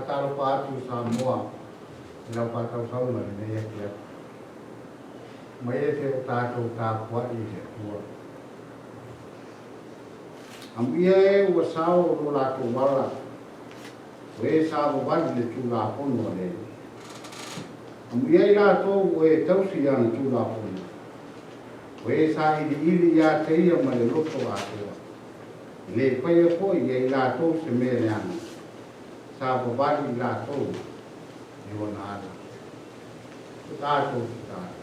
Faatalofa atu Samoa i lau faatausauga i lenei afiafi. Mai e te o tatou tapuai i le Atua. Amuia e ua sao lo latou ala, o e savavali i le Tulafono a le Alii. Amuia i latou o e tausi i ana Tulafono, o e sailiili ia te ia ma le loto atoa. E le faia foi e i latou se mea leaga, savavali i latou i ona ala. Ko tatou tatalo.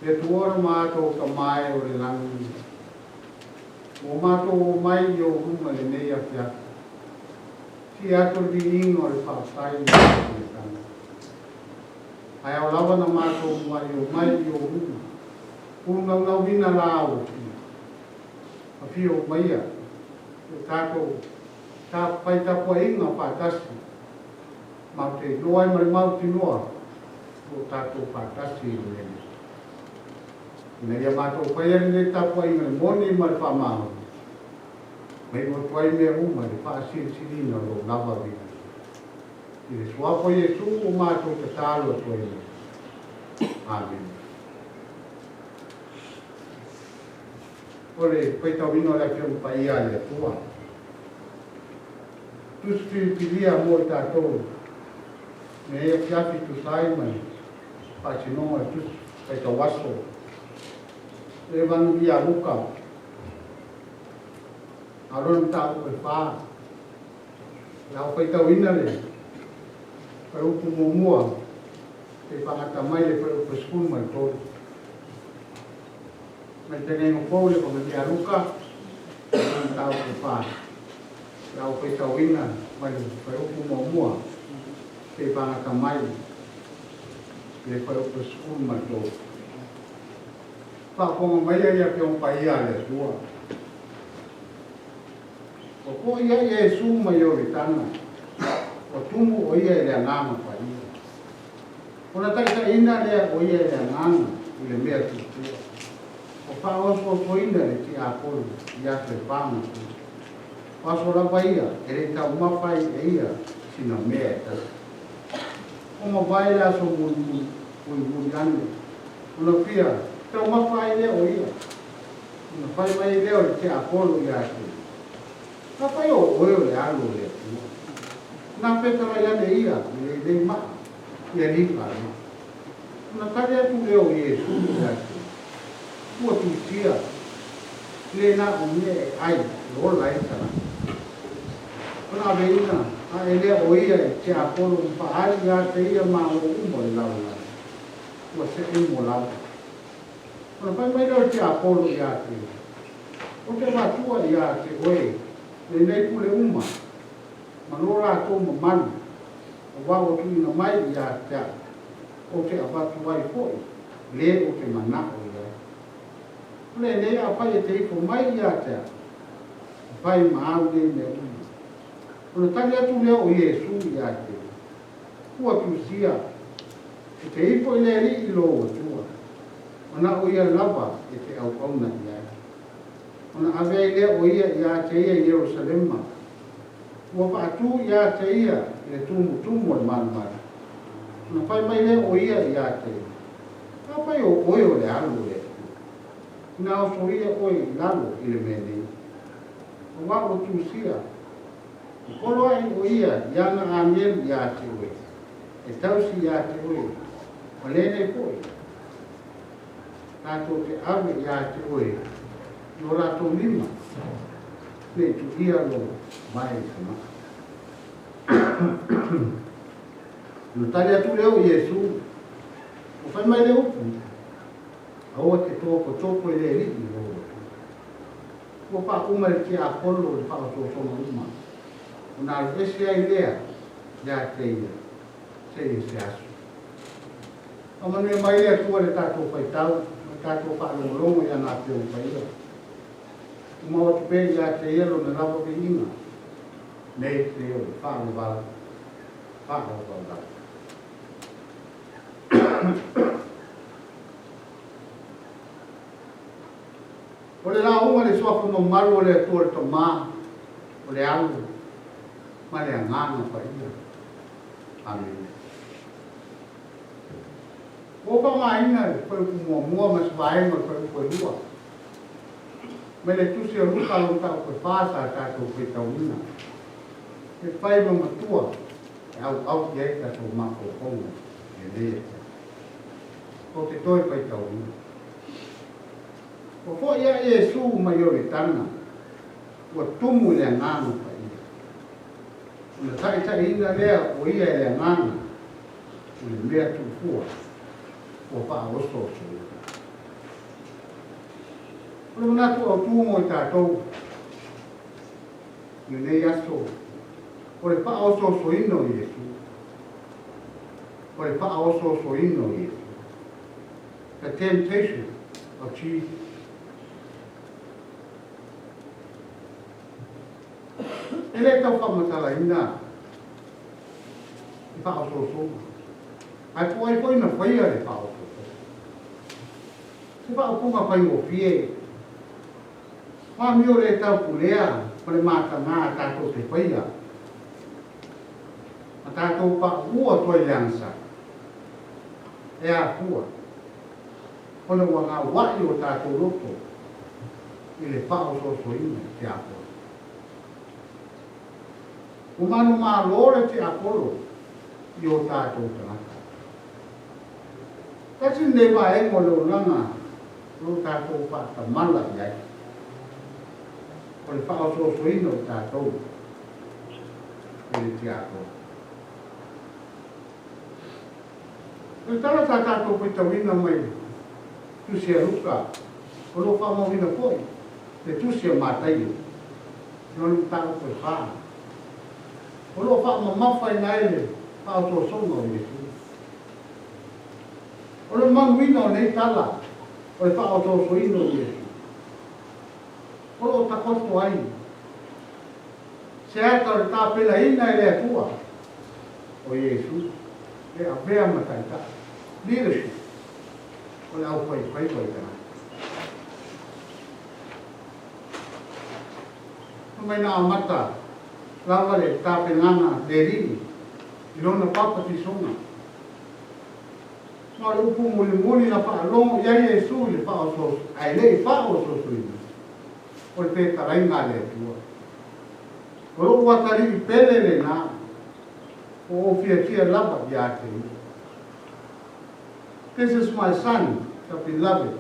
Le Atua o lo matou Tama e o le lagi, ua matou omai i ou luma i lenei afiafi, sii atu le viiga o le faafetai ma le amataga. Ae ao lava na matou muai omai i ou luma, pulunaunauina la ua fia. Afio maia o tatou fai tapuaiga faatasi, matou te iloa ai ma le mautinoa o tatou faatasi i le mea. Ina ia matou faia lenei tapuaiga le moni ma le faamaoni, mai atu ai mea uma i le faasilisiliga o lou lava viiga. I le suafa o Iesu ua matou tatalo atu ai nei. Amene. O le faitauina o le Afioga Paia a le Atua. Tusi filifilia mo i tatou lenei afiafi tusa ai ma le faatinoga o le tusi faitau aso. Le Evagelia a Luka, a lona mataupu e 4. O le a ou faitauina le fuaiupu muamua seia faagata mai le fuaiupu 13. Mai le fou le Evagelia a Luka, lona mataupu e 4. O le a ou faitauina mai le fuaiupu muamua seia faagata mai le fuaiupu 13. Faafofoga mai ia Afioga Paia a le Atua. Ua foi ai Iesu mai Ioritana, ua tumu o ia i le Agaga Paia. Ona taitaiina lea o ia i le Agaga i le mea tutua. Ua faaososoina le tiapolo i aso e 40. O aso lava ia e le taumafa ai e ia sina mea e tasi. Ua mavae le aso mulimuli mulimuli ane, ona fia taumafa ai lea o ia. Ona fai mai lea o le tiapolo ia te ia, Afai o oe o le Alo o le Atua, na fetalai ane ia i lenei maa ia liga maa. Ona tali atu lea o Iesu ia te ia, Ua tusia, le na o mea e ai e ola ai le tagata. Ona aveina ae lea o ia i tiapolo ma faaali ia te ia malo uma o le lalolagi, ua see mo lava. Ona fai mai lea o le tiapolo ia te ia, Ou te avatua ia te oe lenei pule uma ma lo latou mamalu, aua ua tuuina mai ia te au, ou te avatu ai foi le ou te manao i ai. O lenei afai e te ifo mai ia te au, e fai ma au nei mea uma. Ona tali atu lea o Iesu ia te ia, Ua tusia, e te ifo i le Alii i lou Atua, ona o ia lava e te auauna i ai. Ona ave ai lea o ia ia te ia i Ierusalema, ua faatū ia te ia i le tumutumu o le malumalu. Ona fai mai lea o ia ia te ia, Afai o oe o le Alo o le Atua, ina osoia oe i lalo i le mea nei. Aua ua tusia, e polo ai o ia i ana agelu ia te oe, e tausi ia te oe, ma lenei foi, latou te ave ia te oe i o latou lima, nei tuia lou vae i se maa. Ona tali atu lea o Iesu, ua fai mai le upu, Aua te topotoko i le Alii lou Atua. Ua faauma le tiapolo le faaosoosoga uma, ona alu ese ai lea ia te ia seia se aso. Faamanuia mai le Atua i le tatou faitau ma le tatou faalogologo i ana Afioga Paia. Tumau atu pea ia te Ia Lona lava viiga, nei seia o le faavavau, faavavau lava. O le lauga i le suafa mamalu o le Atua le Tama, o le Alo, ma le Agaga Paia. Amene. Ua ou faaaogaina le fuaiupu muamua ma se vaega o le fuaiupu e lua mai le Tusi o Luka lona mataupu e fa sa tatou faitauina, e fai ma matua e auau i ai tatou mafaufauga i lenei afiafi. Ou te toe faitauina. Ua foi ae Iesu mai Ioritana, ua tumu i le Agaga Paia. Ona taitaiina lea o ia e le Agaga i le mea tuufua ua faaosoosoina. O le manatu autu mo i tatou i lenei aso, o le faaosoosoina o Iesu. O le faaosoosoina o Iesu. The temptation of Jesus. E le tau faamatalaina le faaosoosoga, ae po o ai foi na faia le faaosoosoga. Se faaupuga faigofie, ma amio le taupulea ma le mataga tatou te faia, ma tatou paʻu atu ai i le agasala, e afua ona ua gauaʻi o tatou loto i le faaosoosoina o tiapolo. Ua manumalo le tiapolo i o tatou tagata. Tasi lenei vaega o le olaga o lo o tatou faatamala i ai, o le faaosoosoina o tatou e le tiapolo. O le tala sa tatou faitauina mai le Tusi a Luka, o lo o faamauina foi le Tusi a Mataio, lona mataupu e fa, o lo o faamamafaina ai le faaosoosoga o Iesu. O le manuina o nei tala o le faaosoosoina o Iesu, o lo o takoto ai se ata o le tapenaina e le Atua o Iesu e avea ma taitai, leadership, o le aufaifaiva i tagata. Fai mai na amata lava le tapenaga le Alii i lona papatisoga. Ma o le upu mulimuli na faalogo i ai Iesu i le faaosooso, ae le i faaosoosoina, o le fetalaiga a le Atua. O lou atalii pele lena, ua ou fiafia lava ia te ia. This is my son, the beloved,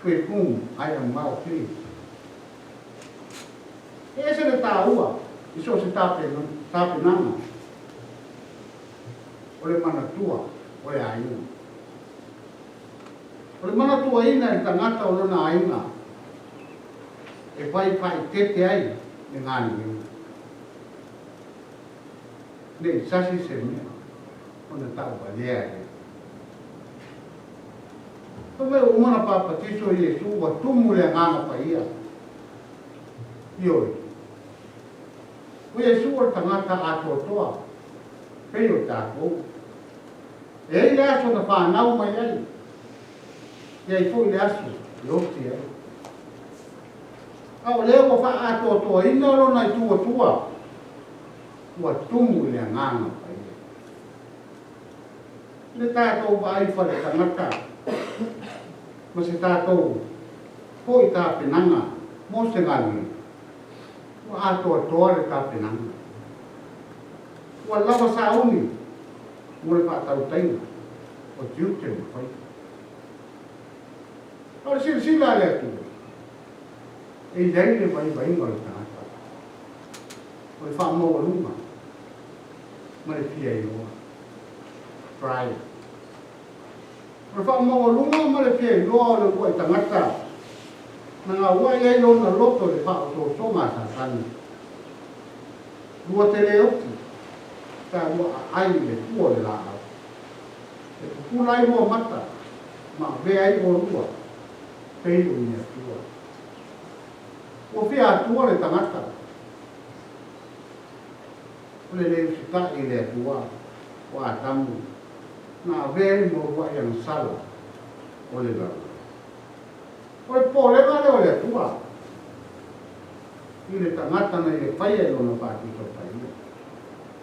with whom I am well pleased. E ese le taua i so o se tapenaga o le manatua o le aiga. O le manatuaina e le tagata o lona aiga e fai faaeteete ai le galuega. Ne i sasi se mea ona tauvalea lea. Fai mai ua uma ona papatiso Iesu ua tumu le Agaga Paia. Ioe. O Iesu o le tagata atoatoa pei o tatou. E i ai le aso na fanau mai ai, e i ai foi le aso e oti ai. A o lea ua faaatoatoaina lona itu atua, ua tumu i le Agaga Paia. I le tatou vaai faletagata ma se tatou foi tapenaga mo se galuega, ua atoatoa le tapenaga. Ua lava sauni mo le faatautaiga o tiute ma faiva. A o le silasila a le Atua, e i ai le vaivaiga o le tagata, o le faamaualuga ma le fia iloa, pride. O le faamaualuga ma le fia iloa o le uluai tagata na gauai ai lona loto i le faaosoosoga a Satani. Lua te le oti, ta lua aai i le fua o le laau. E pupula ai lua mata, ma avea ai oulua pei o ni atua. Ua fia atua le tagata, o le le usitai i le Atua o Atamu, na avea ai ma uluai agasala o le lalolagi. O le popolega lea o le Atua i le tagata na ia faia i lona faatusa paia.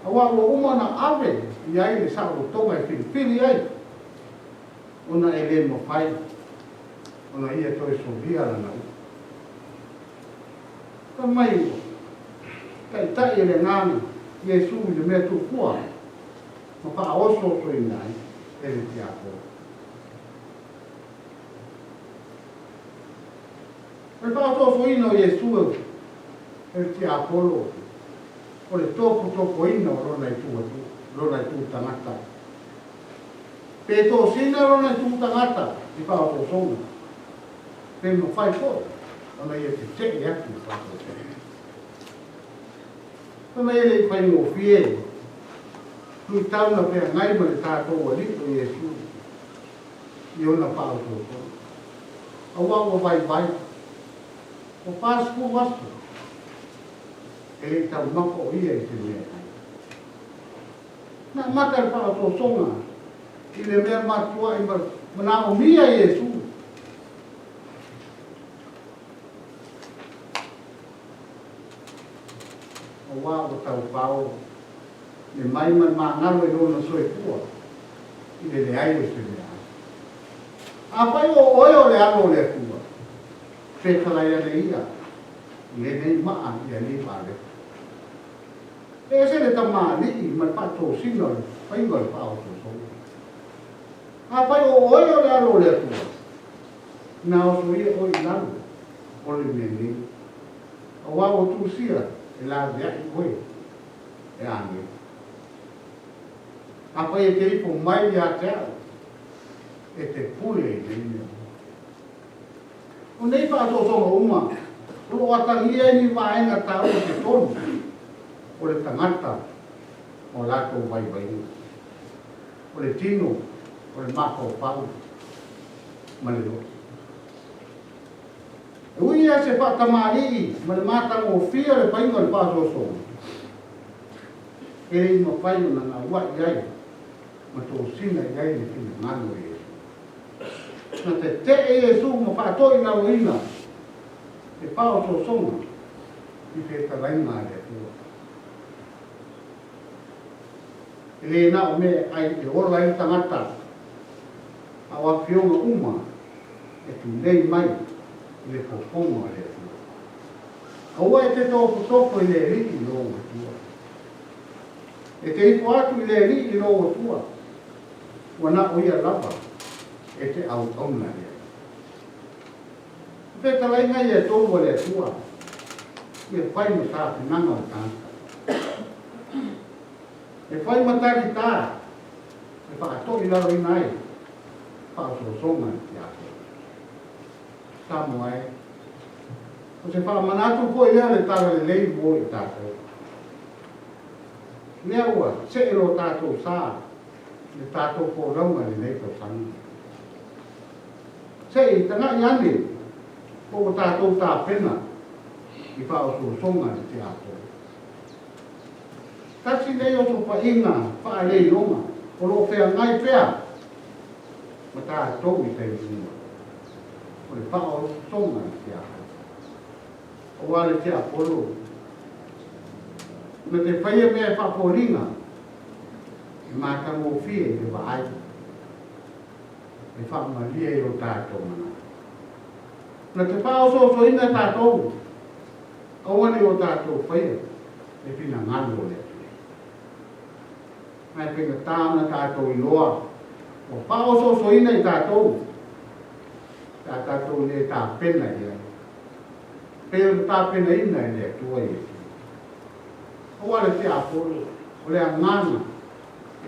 Auā ua uma ona ave i ai le saolotoga e filifili ai, ona e le mafai ona ia toe solia lana upu. Fai mai ua taitai e le Agaga Iesu i le mea tuupua ma faaosoosoina ai e le tiapolo. O le faaosoosoina o Iesu e le tiapolo o le topotopoina o lona itu atu, lona itu tagata. Pe tosina lona itu tagata i faaosoosoga, pe mafai foi ona ia tetee atu i faaosoosoga. Fai mai e le i faigofie luitau na feagai ma le tatou Alii o Iesu i ona faaosoosoga. Aua ua vaivai, ua 40 aso e le i taumafa o ia i se mea e ai. Na amata le faaosoosoga i le mea matuai manaomia e Iesu. Aua ua taupao le mai ma le magalo i lona soifua i le leai o se mea ai. Afai o oe o le Alo o le Atua, fetalai ane ia i lenei maa i alii paleta. E ese le tamalii ma le faatosina o le faiga o le faaosoosoga. Afai o oe o le Alo o le Atua, na osoia oe i lalo o le mea nei, aua ua tusia e laveai oe e agelu. Afai e te ifo mai ia te au, e te pule i nei mea uma. O nei faaosoosoga uma, o lo o atagia ai ni vaega taua se tolu o le tagata ma o latou vaivaiga, o le tino, o le mafaufau ma le loto. E ui ia se faatamalii ma le matagofie o le faiga o le faaosoosoga, e le i mafai ona gaua'i ai ma tosina i ai le finagalo o Iesu. Na tetee Iesu ma faatoilaloina le faaosoosoga i fetalaiga a le Atua. E le na o mea e ai e ola ai le tagata, a o afioga uma e tulei mai i le fofoga o le Atua. Aua e te tofotofo i le Alii i lou Atua. E te ifo atu i le Alii i lou Atua, ua na o ia lava e te auauna i ai. O fetalaiga ia e tolu a le Atua, ia fai ma tapenaga o le tagata. E fai ma talitā e faatoilaloina ai faaosoosoga i tiakono. Samoa e, o se faamanatu foi lea o le Talalelei mo i tatou. Lea ua see lo tatou sa i le tatou folauga i lenei tausaga. Se i tagai ane po ua tatou tapena i faaosoosoga i le tiakono. Tasi lenei osofaiga faaleiloga o lo o feagai pea ma tatou i taimi uma, o le faaosoosoga i le tiakono. Aua le tiapolo na te faia mea e faafoliga e matagofie i le vaai, e faamalie i o tatou manatu. Na te faaosoosoina e tatou, aua ne i o tatou faia le finagalo o le Atua. Ma e faigata ona tatou iloa ua faaosoosoina i tatou pe a tatou le tapena i ai, pei ona tapenaina e le Atua Iesu. Aua le tiapolo, o le agaga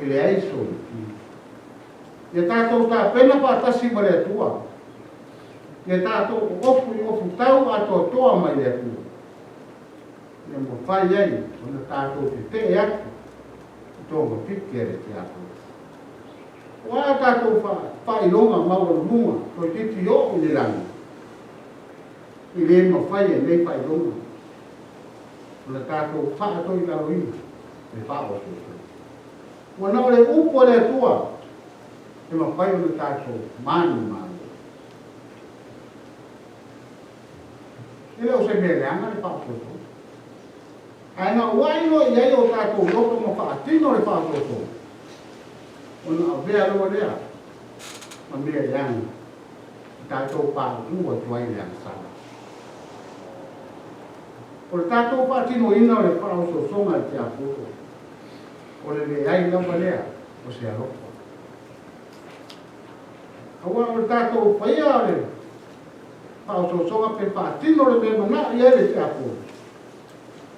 e leai sona tino. Ia tatou tapena faatasi ma le Atua, ia tatou oofu i ofutau atoatoa mai le Atua, ia mafai ai ona tatou tetee atu i togafiti a le tiapolo. O a tatou faailoga maualuluga toeitiiti oo i le lagi, e le mafai e nei faailoga ona tatou faatoilaloina le faaosoosoga. Ua na o le upu a le Atua e mafai ona tatou manumanu ai. E le o se mea leaga le faaosoosoga. Ae na uai loa i ai o tatou loto ma faatino le faaosoosoga, ona avea loa lea ma mea leaga e tatou pauu atu ai i le agasala. O le tatou faatinoina o le faaosoosoga e le tiapolo, o le leai lava lea o se alofa. Aua o le tatou faia o le faaosoosoga pe faatino le mea e manao i ai le tiapolo,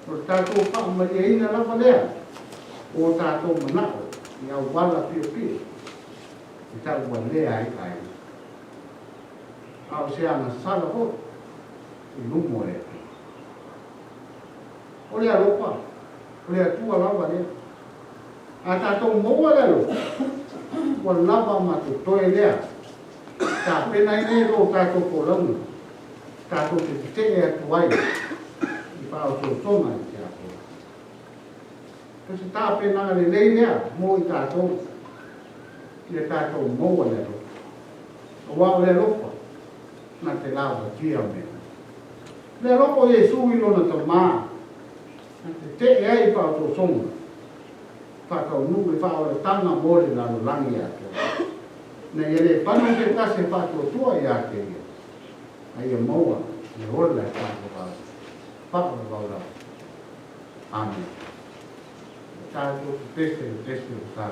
o le tatou faamalieina lava lea o o tatou manao i auala piopio e tauvalea ai aiga. A o se agasala foi i luma o le Atua. O le alofa, o le Atua lava lea. A tatou maua le alofa, ua lava ma totoe lea. Tapena ai lea lo tatou folauga, tatou te tetee atu ai i faaosoosoga i le tiapolo. O se tapenaga lelei lea mo i tatou, ia tatou maua le alofa. Aua o le alofa, na te lavatia mea. Le alofa o Iesu i lona Tamā, na tetee ai i faaosoosoga, faataunuu le faaolataga mo le lalolagi atoa. Ina ia le fano se tasi e faatuatua ia te ia, a ia maua le ola e faavavau, faavavau lava. Amene. Tatou pepese i le pese o sa.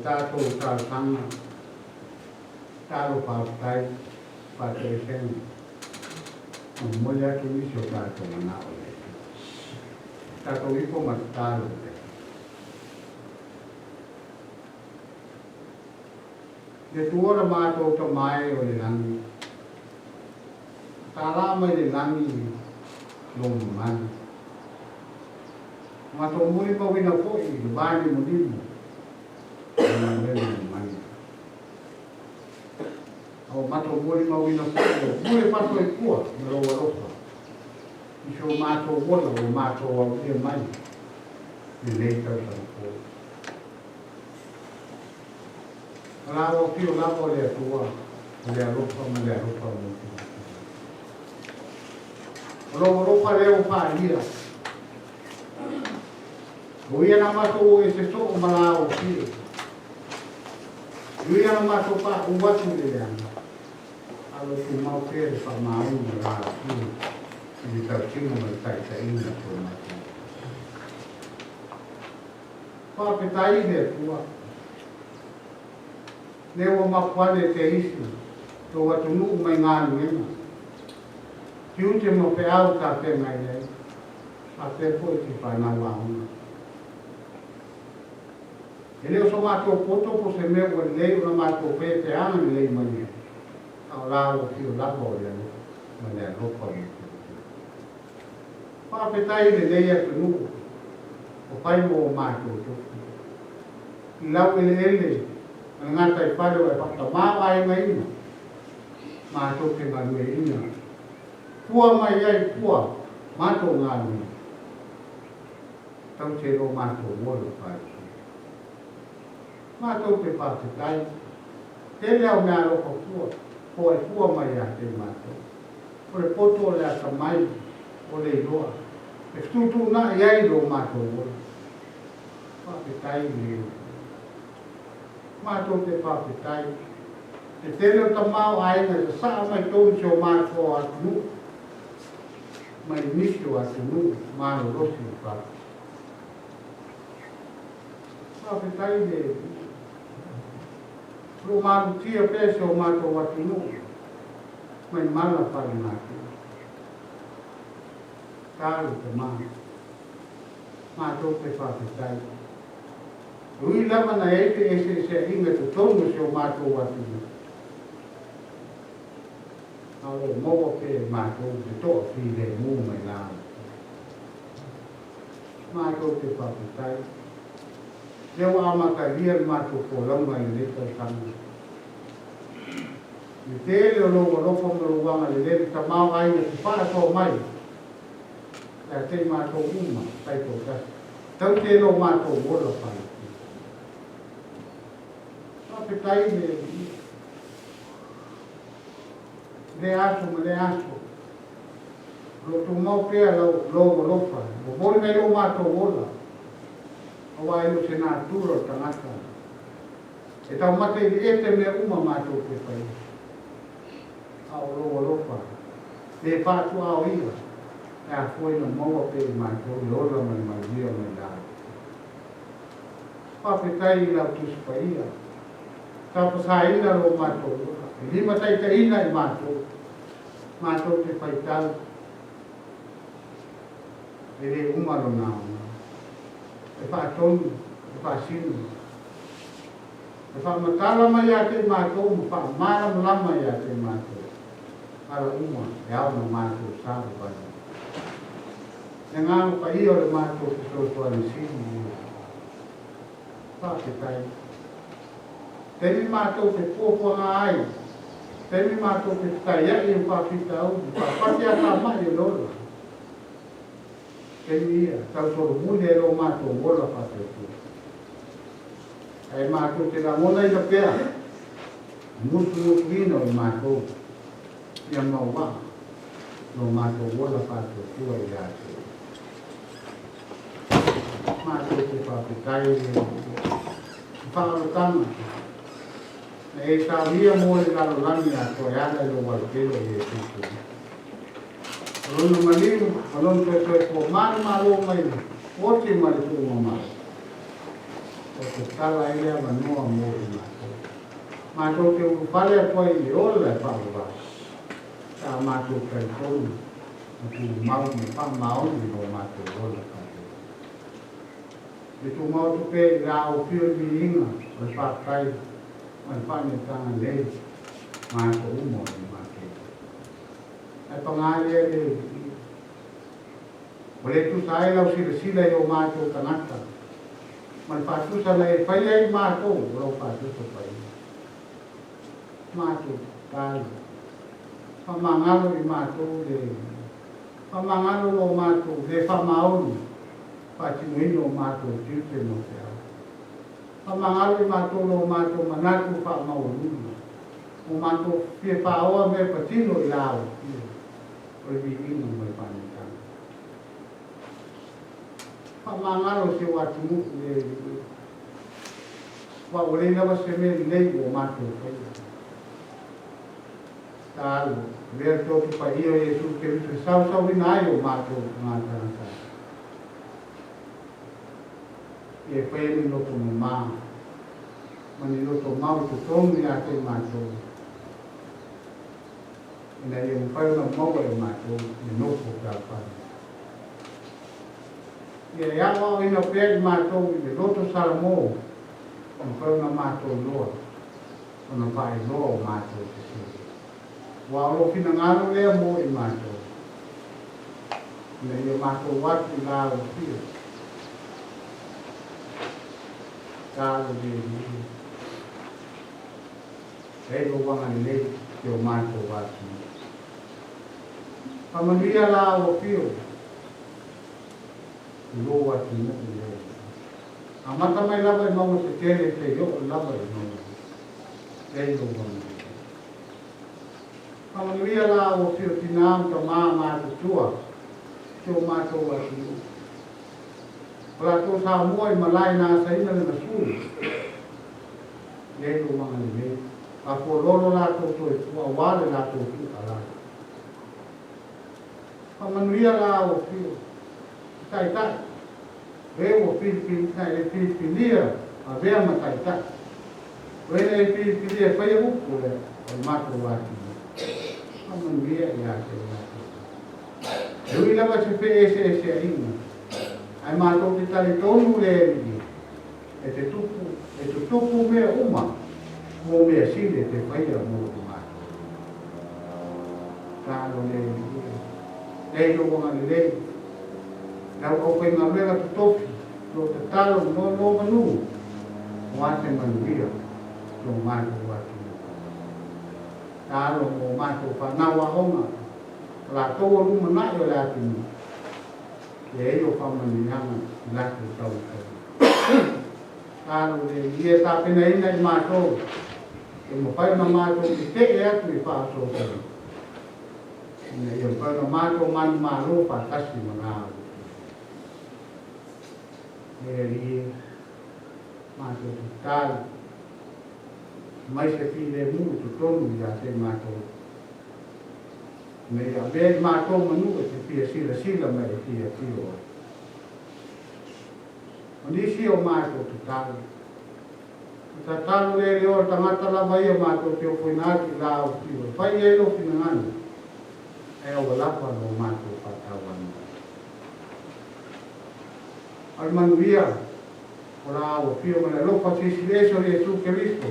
tatou talosaga, talo faafetai, faatoesega, ma momoli atu nisi o tatou manao i le Atua. Tatou ifo ma tatalo i le Atua. Le Atua lo matou Tama e o le lagi, Tala mai le lagi lou mamalu. Matou molimauina foi i le vanimonimo o le galuega mamana. A ua matou molimauina foi lou pule faasoifua ma lou alofa i si o matou ola ua matou aulia mai lenei tausaga fou. O la ua afio lava o le Atua o le alofa ma le alofa mutimutili. O lou alofa lea ua faaalia. O ia na matou o ese soo ma la o fie. O ia na matou paʻu atu i le leaga. A o lo tumau pea le faamaoni o la afio i le tausiga ma le taitaiga o si o matou. Faafetai i le Atua. Lea ua mapu ane te isi lou atunuu mai galuega, tiute ma feau sa feagai ai, faapea foi se fanau aoga. E le o so matou poto po o se mea ua lelei ona matou faia peaga lelei mai ai, a o la ua fio lava o le alofa ma le alofa o le Atua. Faafetai i lenei atunuu o fai mo o matou tofi. I lau eleele ma le gataifale ua e faatamaoaigaina, matou te galueina. Pua mai ai pua matou galuega. Tausi e lo matou ola faaitu. Matou te faafetai. Tele au meaalofa fua, poai fua mai ia te matou. O le poto o le atamai, o le iloa, e fetuutuunai ai lo matou ola. Faafetai i le Matou te faafetai. Le tele o tamaoaiga e sasaa mai tonu si o matou atunuu mai nisi o atunuu malolosi i fafo. Faafetai i le O lo o malutia pea si o matou atunuu mai mala faalenatura. Talo tama. Matou te faafetai. E ui lava na i ai feeseeseaiga i totonu o si o matou atunuu, a o lo o maua pea e matou le toafilemu mai la outou. Matou te faafetai. Lea ua amatalia le matou folauga i lenei tausaga. I le tele o lou alofa ma lou agalelei le tamaoaiga te faasoa mai ia te i matou uma taitoatasi. Taute lo matou ola faaitu. Faafetai i le Alii. I lea aso ma lea aso, o lo o tumau pea lou alofa, momoli mai lo matou ola, aua e le o se natura o le tagata. E taumate i le ete mea uma matou te faia. A o lou alofa, le faatuao ia, e afua ina maua pea i matou le ola ma le manuia mai la outou. Faafetai i lau Tusi Paia, sa fasaina lo matou ola, e limataitaiina i matou, matou te faitau, e le uma lona aoga. E faatonu, e faasino, e faamatala mai ia te i matou ma faamalamalama ia te i matou ala uma e ao ona matou savavali. Le Agaga Paia o le matou fesoasoani sili ia. Faafetai. Taimi matou te puapuaga ai, taimi matou te fetaiai i faafitauli, faafatiatamai e le ola. Taimi ia, tau solomuli ai lo matou ola faatuatua. Ae matou te lagonaina pea le musumusuina o i matou ia mau waa lo matou ola faatuatua ia te oe. Matou te faafetai i le faaolataga na e taoia mo le lalolagi atoa e ala i lou alofelo i Iesu Keriso. O lona maliu ma lona toetoe pua manumalo mai le oti ma le tuugamalo. Ua tatala ai le avanoa mo i matou. Matou te ulufale atu ai i le ola e faavavau, pe a matou talitonu ma tumau ma faamaoni i lo matou ola faaeteete. E tumau atu pea i la outou le viiga o le faafetai ma le faaneetaga nei ma aso uma o le matou. Ae paga lea le Alii, ua le tusa ai lau silasila i o matou tagata ma le faatusa na e faia ai matou o lau faatusa paia. Matou tatalo, faamagalo i matou le Alii, faamagalo lo matou le faamaoni faatinoina o matou tiute ma feau. Faamagalo i matou lo matou manatu faamaualuga, o matou fia faaoa mea patino i la Alofia o le viiga ma le faaneetaga. Faamagalo si ou atunuu le Alii, aua ua leai lava se mea lelei ua matou faia. Talo, avea le Toto Paia o Iesu Keriso e sausauina ai o matou tagata. Ia e fai ai ni loto mamā ma ni loto mau i totonu ia te i matou, ina ia mafai ona maua e matou le nofo fealofani. Ia e aoaoina pea i matou i le loto Salamo e mafai ona matou iloa ona faailoa o matou sesē. Aua o lou finagalo lea mo i matou, ina ia matou o atu i la alofia. Talo le Alii, e lou agalelei i o matou atunuu. Faamanuia la au afio i lou atunuu le Alii. Amata mai lava i mauga tetele seia oo lava i mauga e lou agalelei. Faamanuia la au afio tinā ma tamā ma matutua si o matou atunuu. O latou Samoa i malae na asaina le gasu i ai lou agalelei. Faafualolo latou soifua aua le latou tuualalo. Faamanuia la au afio i taitai o e ua filifili na e filifilia avea ma taitai o e na e filifilia e faia upu o le matou atunuu. Faamanuia ia te latou. E ui lava se feeseeseaiga, ae matou te talitonu le Alii e te tupu, e tutupu mea uma mo mea sili e te faia mo i matou. Talo le Alii e, lei lou agalelei, lau aufaigaluega totofi, lou tatalo nonomanu, aua se manuia lo matou atunuu. Talo mo matou fanau aoga, o latou o lumanai o le atunuu, e ai o faamanuiaga i latou taumafaiga. Talo le Alii e tapenaina i matou, e mafai ona matou tetee atu i faasoasoaina, ina ia mafai ona matou manumalo faatasi ma la outou. Le Alii e, matou tatalo, aumai se filemu i totonu ia te matou, ina ia avea i matou manu e te fia silasila ma e fia afio ai. O nisi o matou tatalo, o tatalo le leo o le tagata lava ia matou te ofoina atu i la au afio e fai i ai lou finagalo, ae aua lava lo matou faatauana. A o le manuia o la au afio ma le alofa silisili ese o Iesu Keriso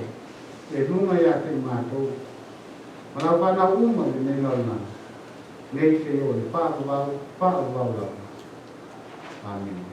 le luga ia te i matou ma lau fanau uma i lenei lalolagi nei seia o le faavavau, faavavau lava. Amene.